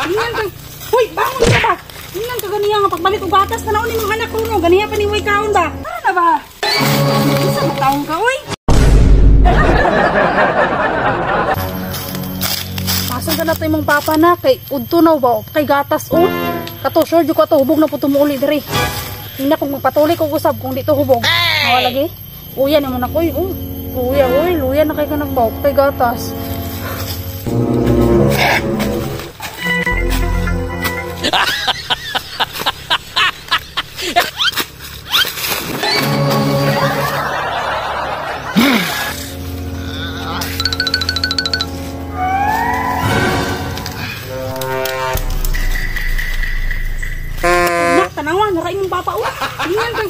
Ingan ka. Hoy, bangon ka ba? Ingan ka ganiya nga pagbalit og gatas na naon imong anak kuno, ganiya pa ni way kaon ba? Tara na ba? Isa mo taong ka oy. Pasan ka na to imong papa na kay udto na ba kay gatas oh. Kato sure jud ko ato hubog na po tumuuli diri. Tingnan kung magpatuloy ko usab kung dito hubog. Hawa lagi. Uya ni mo na koy. Oh. Luya oy, luya na kay kanang baw kay gatas. Nak, tanawa, nara imong papa oh. Ingan ka.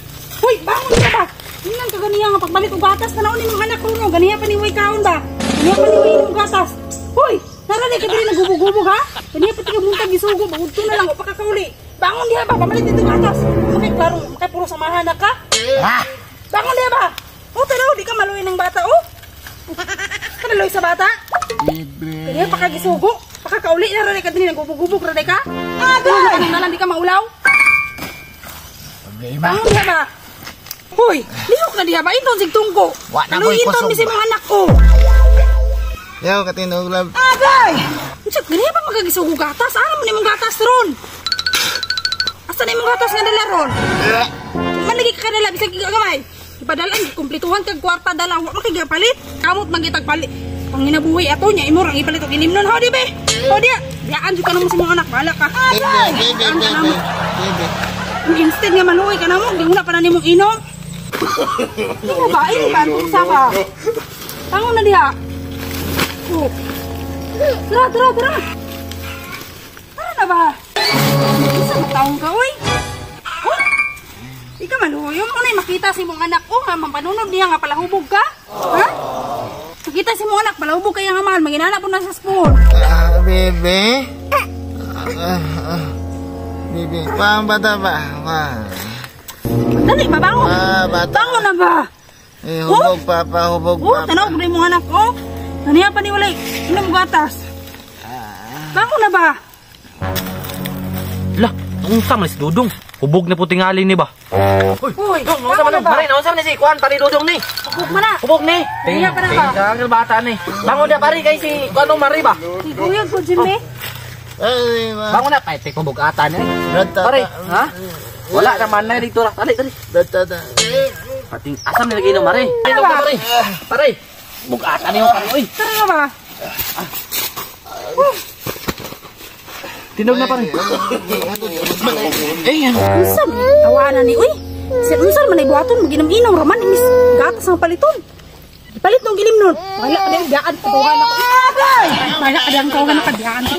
Hoy, bangon ka ba? Ingan ka ganiya nga pagbalit og gatas na naon imong anak kuno, ganiya pa ni way kaon ba? Ganiya pa ni way imong gatas. Hoy, nara di ka diri nagubog-gubog ha? Ganiya pa tika buntag gisugo, udto na lang o pakakauli. Bangon diha ba? Pamalit dito gatas. Makay klaro, makay puro samahan na ka. Ha? Bangon diha ba? O tanaw, di ka maluoy ng bata oh. Kanaloy sa bata? Ganiya pa ka gisugo, pakakauli na ra di ka diri nagubog-gubog ra di ka. Agay! Ano na lang di ka maulaw? Problema. Bangon diha ba? Hoy, lihok na diha ba? Inton sig tungko. Wa na ko'y Inton kusog mi sa ba? imong anak ko. Yaw, katinog love. Agay! Unsa ganiya pa magagisugo gatas? Ara man imong gatas ron? Asa na imong gatas nga dala ron? Manlagi ka dala bisag gamay. Ipadalan kumplituhan kag kwarta dala wa man kay palit. Kamot man gitag palit. Panginabuhi ato nya imo rang ipalit og ilimnon ho di be. Ho di. Diyaan jud ka namo sa imong anak bahala ka. Bebe, bebe, Diyaan ka bebe. namo. Bebe. Instead nga maluoy ka namo, giuna pa na nimong inom. Di mo ba? Ay, ba? Kung sa ka? Tango na diha. Oh. Tara, tara, tara. Tara na ba? Isa mo taong ka, oy. Oh. Di ka maluoy. Yung unay makita si mong anak ko nga, mampanunod niya nga palahubog ka. Ha? Makita si mong anak, palahubog kaya nga mahal. Maginana po na sa spoon. Ah, bebe. Bebe, pang bata ba? Pa. Dali, mabangon. Ah, bata. Bangon na ba? Eh, hubog papa, hubog Oh, papa. tanaw ko na yung mga anak ko. Naniya pa ni walay. Inom gatas. Bangon na ba? Lah, unsa man si Dudong? Hubog na po tingali ni ba? Uy, Dong, unsa bangon man na ba? Pare, unsa man si Kuan pare Dudong ni? Hubog man na. Hubog ni. Niya pa na ba? Tinggal bata ni. Bangon na pare kay si Kuan mari ba? Iguyag ko, Jimmy. Ay, ma. Bangon na pare, hubog ata ni. Bata. Pare, ha? Wala naman na dito ra. Dali, dali. Bata. Pating asam ni lagi no mare. Ay, pare. Pare. Bugata ni pare oy. Tara na ba? Tinog na pare. Eh, Unsa man tawanan ni uy. Sir, unsa man ay buhaton maginom-inom ra man imis gatas ang paliton. Ipalit nung gilim nun. Wala ka diyang diyaan tawagan ako. Agay! Wala ka diyang tawagan ako diyaan ka.